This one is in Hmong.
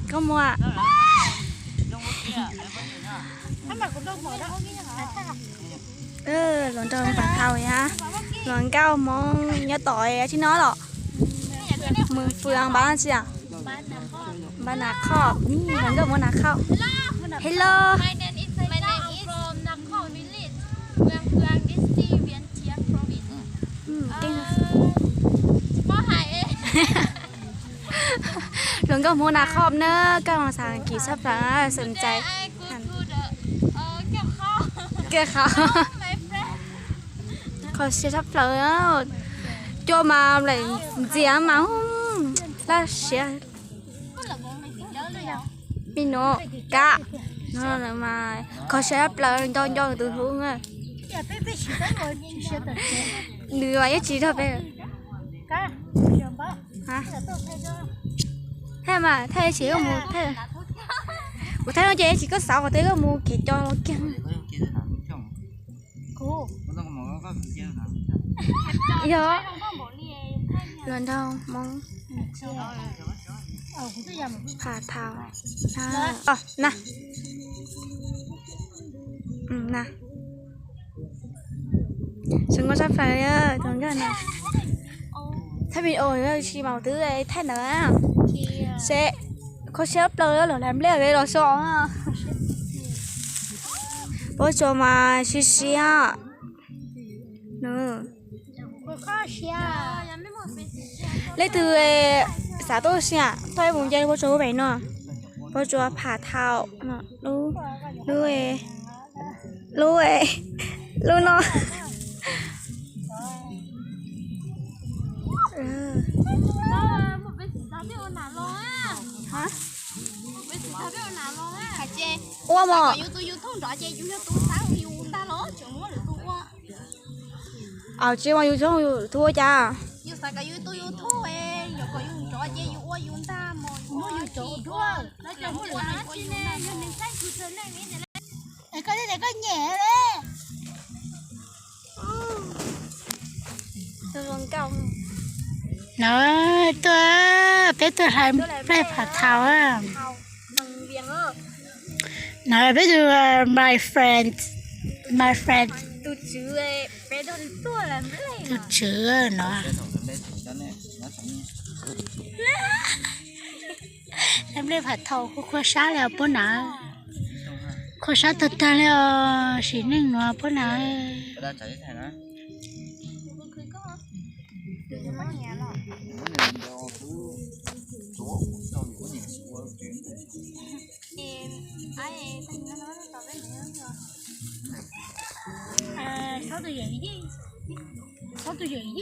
Koj mus. Hluas nraug Phav Thau thiab hluas nkauj Hmoob nyob tom tsis no los. Mus fwm npab tsi a? Npab Nas Khoj, hluas nkauj Hmoob Nas Khoj. Hello. Hluas nkauj Hmoob Nas Khoj na, koj xav kis tshaj plaws, xom cai. Koj qhov, qhov siab tshaj plaws, cua mas lawm ntxias mas laj siab. Me nus kab, no mas qhov siab tshaj plaws nco nco tus hlub na. Nws mas yeej tsis rog peb. Thaij mas thaij tsis koj mus thaij. Kuv thaij no ces tsis koj xav qhov twg koj mus kev cov los kiag. Yog hluas nraug Hmoob Phav Thau na. Zoo nkauj tshaj plaws tus nkauj no. Thaij video tsis mas twb thaij ntawd seb qhov siab plaws los lam nplej los so. Pob tsuas mas siab siab. Leej twg xav tuaj ua si, tuaj mus nce pob tsuas pem no, pob tsuas Phav Thau, lub, lub, lub no. Ua mog. Tsis ua yus txhob yus tub ua cas. No tuaj, peb tuaj hlais nplej Phav Thau. No peb tus, my friend, my friend. Tus tswv no. Hlais nplej Phav Thau kuj khuab sab li os puab nav. Khuab sab tag tag li os, sim neej nuav puab nav.